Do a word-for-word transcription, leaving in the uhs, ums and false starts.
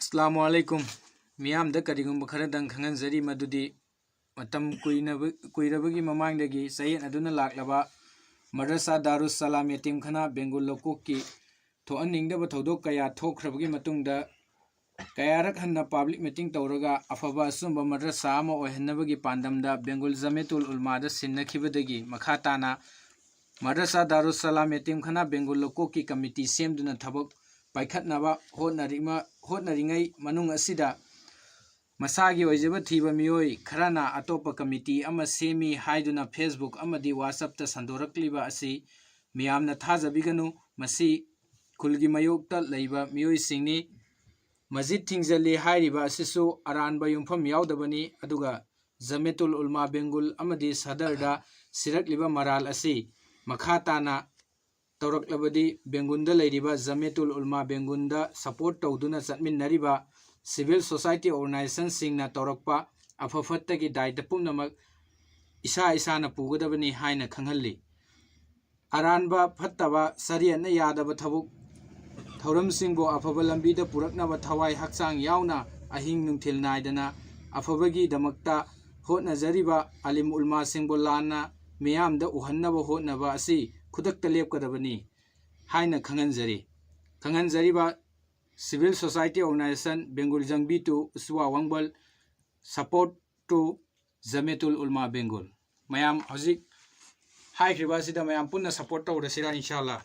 ꯑꯁꯂꯥꯃꯨ ꯑꯂꯩꯀꯨꯝ꯫ ꯃꯤꯌꯥꯝꯗ ꯀꯔꯤꯒꯨꯝꯕ ꯈꯔꯗꯪ ꯈꯪꯍꯟꯖꯔꯤ, ꯃꯗꯨꯗꯤ ꯃꯇꯝ ꯀꯨꯏꯅꯕ-, ꯀꯨꯏꯔꯕꯒꯤ ꯃꯃꯥꯡꯗꯒꯤ ꯆꯌꯦꯠꯅꯗꯨꯅ ꯂꯥꯛꯂꯕ ꯃꯗ꯭ꯔꯁꯥ ꯗꯥꯔꯨꯁ ꯁꯂꯥꯝ ꯌꯦꯇꯤꯝꯈꯥꯅꯥ ꯕꯦꯡꯒꯨꯜ ꯂꯧꯀꯣꯛꯀꯤ ꯊꯣꯛꯍꯟꯅꯤꯡꯗꯕ ꯊꯧꯗꯣꯛ ꯀꯌꯥ ꯊꯣꯛꯈ꯭ꯔꯕꯒꯤ ꯃꯇꯨꯡꯗ, ꯀꯌꯥꯔꯛ ꯍꯟꯅ ꯄꯕ꯭ꯂꯤꯛ ꯃꯤꯇꯤꯡ ꯇꯧꯔꯒ ꯑꯐꯕ ꯑꯆꯨꯝꯕ ꯃꯗ꯭ꯔꯁꯥ ꯑꯃ ꯑꯣꯏꯍꯟꯅꯕꯒꯤ ꯄꯥꯟꯗꯝꯗ ꯕꯦꯡꯒꯨꯜ ꯖꯃꯦꯇꯨꯜ ꯎꯜꯃꯥꯗ ꯁꯤꯟꯅꯈꯤꯕꯗꯒꯤ ꯃꯈꯥ ꯇꯥꯅ ꯃꯗ꯭ꯔꯁꯥ ꯗꯥꯔꯨꯁ ꯁꯂꯥꯝ ꯌꯦꯇꯤꯝꯈꯥꯅꯥ ꯕꯦꯡꯒꯨꯜ ꯂꯧꯀꯣꯛꯀꯤ ꯀꯃꯤꯇꯤ ꯁꯦꯝꯗꯨꯅ ꯊꯕꯛ ꯄꯥꯏꯈꯠꯅꯕ ꯍꯣꯠꯅꯔꯤꯃ-, ꯍꯣꯠꯅꯔꯤꯉꯩ ꯃꯅꯨꯡ ꯑꯁꯤꯗ ꯃꯁꯥꯒꯤ ꯑꯣꯏꯖꯕ ꯊꯤꯕ ꯃꯤꯑꯣꯏ ꯈꯔꯅ ꯑꯇꯣꯞꯄ ꯀꯃꯤꯇꯤ ꯑꯃ ꯁꯦꯝꯃꯤ ꯍꯥꯏꯗꯨꯅ Facebook ꯑꯃꯗꯤ WhatsAppꯇ ꯁꯟꯗꯣꯔꯛꯂꯤꯕ ꯑꯁꯤ ꯃꯤꯌꯥꯝꯅ ꯊꯥꯖꯕꯤꯒꯅꯨ꯫ ꯃꯁꯤ ꯈꯨꯜꯒꯤ ꯃꯥꯌꯣꯛꯇ ꯂꯩꯕ ꯃꯤꯑꯣꯏꯁꯤꯡꯅꯤ꯫ ꯃꯁꯖꯤꯗ ꯊꯤꯡꯖꯤꯜꯂꯤ ꯍꯥꯏꯔꯤꯕ ꯑꯁꯤꯁꯨ ꯑꯔꯥꯟꯕ ꯌꯨꯝꯐꯝ ꯌꯥꯎꯗꯕꯅꯤ, ꯑꯗꯨꯒ ꯖꯃꯦꯇꯨꯜ ꯎꯜꯃꯥ ꯕꯦꯡꯒꯨꯜ ꯑꯃꯗꯤ ꯁꯗꯔꯗ ꯁꯤꯔꯛꯂꯤꯕ ꯃꯔꯥꯜ ꯑꯁꯤ ꯃꯈꯥ ꯇꯥꯅ ꯇꯧꯔꯛꯂꯕꯗꯤ ꯕꯦꯡꯒꯨꯟꯗ ꯂꯩꯔꯤꯕ ꯖꯃꯦꯇꯨꯜ ꯎꯜꯃꯥ ꯕꯦꯡꯒꯨꯟꯗ support ꯇꯧꯗꯨꯅ ꯆꯠꯃꯤꯟꯅꯔꯤꯕ civil society organizationꯁꯤꯡꯅ ꯇꯧꯔꯛꯄ ꯑꯐ ꯐꯠꯇꯒꯤ ꯗꯥꯏꯇ ꯄꯨꯝꯅꯃꯛ ꯏꯁꯥ ꯏꯁꯥꯅ ꯄꯨꯒꯗꯕꯅꯤ ꯍꯥꯏꯅ ꯈꯪꯍꯜꯂꯤ꯫ ꯑꯔꯥꯟꯕ ꯐꯠꯇꯕ ꯁꯔꯤꯌꯠꯅ ꯌꯥꯗꯕ ꯊꯕꯛ ꯊꯧꯔꯝꯁꯤꯡꯕꯨ ꯑꯐꯕ ꯂꯝꯕꯤꯗ ꯄꯨꯔꯛꯅꯕ ꯊꯋꯥꯏ ꯍꯛꯆꯥꯡ ꯌꯥꯎꯅ ꯑꯍꯤꯡ ꯅꯨꯡꯊꯤꯜ ꯅꯥꯏꯗꯅ ꯑꯐꯕꯒꯤꯗꯃꯛꯇ ꯍꯣꯠꯅꯖꯔꯤꯕ ꯑꯂꯤꯝ ꯎꯜꯃꯥꯁꯤꯡꯕꯨ ꯂꯥꯟꯅ ꯃꯤꯌꯥꯝꯗ ꯎꯍꯟꯅꯕ ꯍꯣꯠꯅꯕ ꯑꯁꯤ ꯈꯨꯗꯛꯇ ꯂꯦꯞꯀꯗꯕꯅꯤ ꯍꯥꯏꯅ ꯈꯪꯍꯟꯖꯔꯤ꯫ ꯈꯪꯍꯟꯖꯔꯤꯕ civil society organization ꯕꯦꯡꯒꯨꯜ ꯖꯪꯕꯤ to ꯎꯁꯋꯥ ꯋꯥꯡꯕꯜ, support to ꯖꯃꯦꯇꯨꯜ ꯎꯜꯃꯥ ꯕꯦꯡꯒꯨꯜ꯫ ꯃꯌꯥꯝ ꯍꯧꯖꯤꯛ ꯍꯥꯏꯈ꯭ꯔꯤꯕ ꯑꯁꯤꯗ ꯃꯌꯥꯝ ꯄꯨꯟꯅ support ꯇꯧꯔꯁꯤꯔꯥ, ꯏꯟꯁꯥꯜꯂꯥ?